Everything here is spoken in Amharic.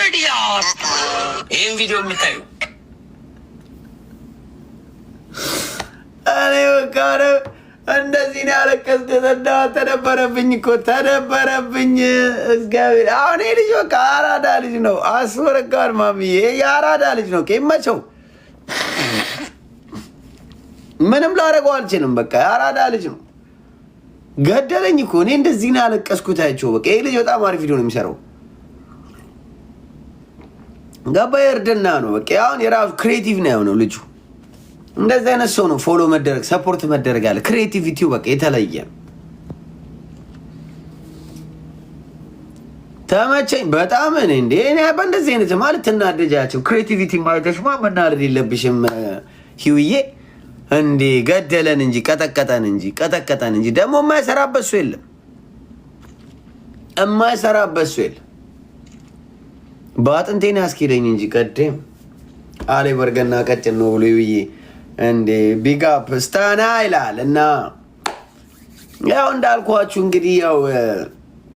ይህን ቪዲዮ የምታዩ እኔ በቃ እንደዚህ ነው ያለቀስኩት። እና ተደበረብኝ እኮ ተደበረብኝ። እግዚአብሔር አሁን ይሄ ልጅ በቃ አራዳ ልጅ ነው። አስወረጋል ማሚዬ የአራዳ ልጅ ነው። ይመቸው፣ ምንም ላደርገው አልችልም። በቃ የአራዳ ልጅ ነው። ገደለኝ እኮ እኔ እንደዚህ ነው ያለቀስኩት። አይቼው በቃ ይሄ ልጅ በጣም አሪፍ ቪዲዮ ነው የሚሰራው። ገባ የእርድና ነው በቃ አሁን የራሱ creative ነው የሆነው ልጁ። እንደዚህ አይነት ሰው ነው follow መደረግ support መደረግ ያለ creativity ው በቃ የተለየ ተመቸኝ በጣም። እኔ እንዴ እኔ በእንደዚህ አይነት ማለት ትናደጃቸው creativity ማለትሽማ መናደድ የለብሽም ሂውዬ። እንዴ ገደለን እንጂ ቀጠቀጠን እንጂ ቀጠቀጠን እንጂ። ደግሞ የማይሰራበት ሰው የለም፣ የማይሰራበት ሰው የለም። በአጥንቴን ያስኬደኝ እንጂ ቀደም አሌ በርገና ቀጭን ነው ብሎ ሂውዬ እንዴ big up ስታና ይላል። እና ያው እንዳልኳችሁ እንግዲህ ያው